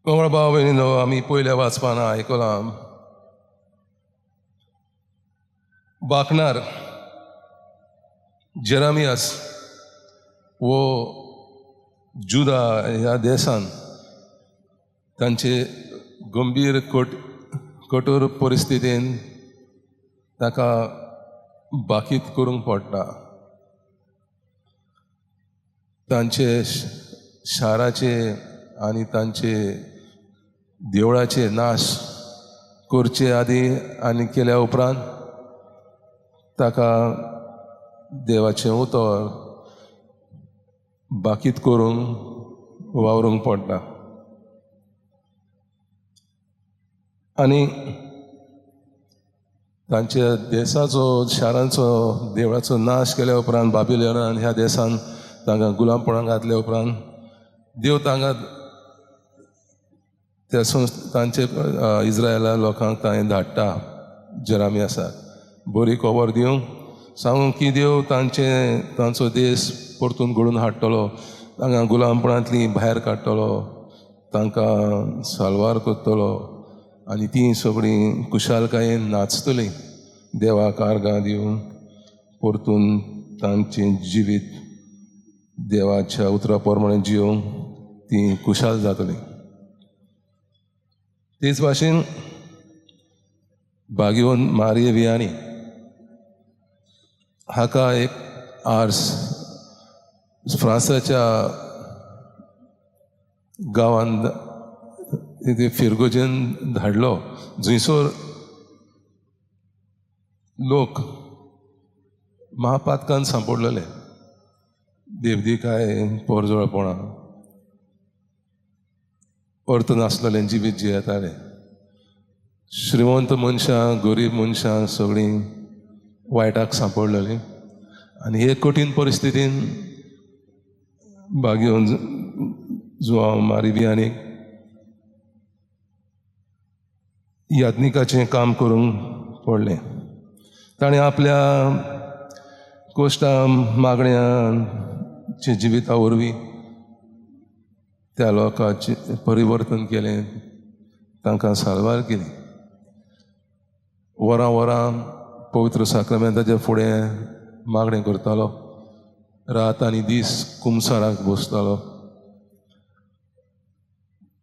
कोमळ भाव भयणीनो, आमी पयल्या वाचपान आयकलां बाकणार जेरामियास वो जुदा ह्या देसान तांचे गंभीर कठोर परिस्थितीन ताका बाकीत करूंक पडटा. तांचे शाराचे आनी तांचे देवळाचे नाश करचे आदी आनी केल्या उपरांत ताका देवाचें उतर बाकीत करूंक वावरूंक पडटा. आनी तांच्या देसाचो, शारांचो, देवळाचो नाश केल्या उपरांत बाबिलोनान ह्या देसान तांकां गुलामपणाक घातल्या उपरांत देव तांकां त्या तांचे इस्रायला लोकांक ताणें धाडटा जेरामियासाक बरी खबर दिवंक, सांगूंक की देव तांचे तांचो देश परतून घडोवन हाडटलो, तांकां गुलामपणांतली भायर काडटलो, तांकां साल्वार करतलो आनी तीं सगळीं खुशालकायेन नाचतलीं देवाक आर्गां दिवन परतून तांचें जिवीत देवाच्या उतरा प्रमाणे जिवंक तीं खुशाल जातलीं. तेच भाशेन बागेवन मारिये वियानी हाका एक आर्स फ्रांसाच्या गांवांत फिरगोजेन धाडलो, जंयसर लोक महापातकान सांपडलेले, देवदिकाय, पोरजोळपणां, अर्थ नासलेलें जिवीत जियेताले. श्रीमंत मनशां, गरीब मनशां सगळीं वायटाक सांपडलेलीं आनी हे कठीण परिस्थितीन बागेवन जुआंव मारी बियानीक याज्ञिकाचें काम करूंक पडलें. ताणें आपल्या कोश्टा मागण्याचे जिविता वरवीं त्या लोकांचें परिवर्तन केलें, तांकां साल्वार केली. वरां वरां पवित्र साक्रामेंताच्या फुडें मागणें करतालो, रात आनी दीस कुमसाराक बसतालो.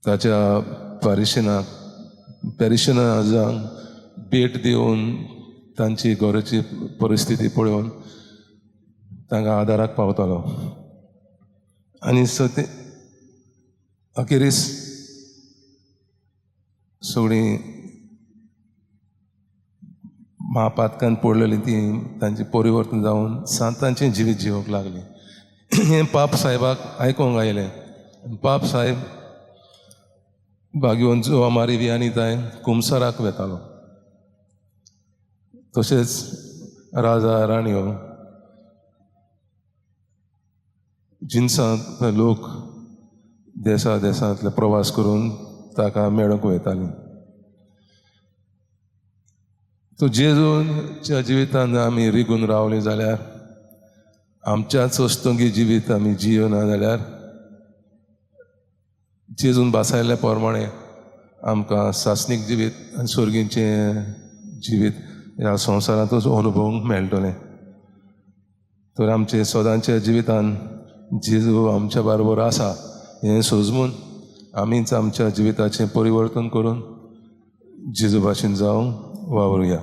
ताच्या पॅरिशनाक भेट दिवन तांची घराची परिस्थिती पळोवन तांकां आदाराक पावतालो. आनी सते अखेरीस सगळीं महापातकान पडलेलीं ती तांचें परिवर्तन जावन सांतांचें जिवीत जिवंक लागलीं. हें पाप साहेबाक आयकोंक आयलें. पाप साहेब बागेवन जुआ मारी वियानी तांय कुमसाराक वेतालो. तशेंच राजा राणयो जिनसांत लोक देसा देसांतले प्रवास करून ताका मेळूंक वयतालीं. तो जेजूच्या जिवितान आमी रिगून रावलीं जाल्यार, आमच्याच अस्तंगी जिवीत आमी जियेना जाल्यार, जेजून भासायल्ल्या प्रमाणे आमकां सासणीक जिवीत आनी सर्गीचें जिवीत ह्या संवसारांतूच अनुभवूंक मेळटलें. तर आमचे सदांच्या जिवितान जेजू आमच्या बरोबर आसा हें सोजमून आमीच आमच्या जिविताचें परिवर्तन करून जेजू भाशेन जावंक वावरुया.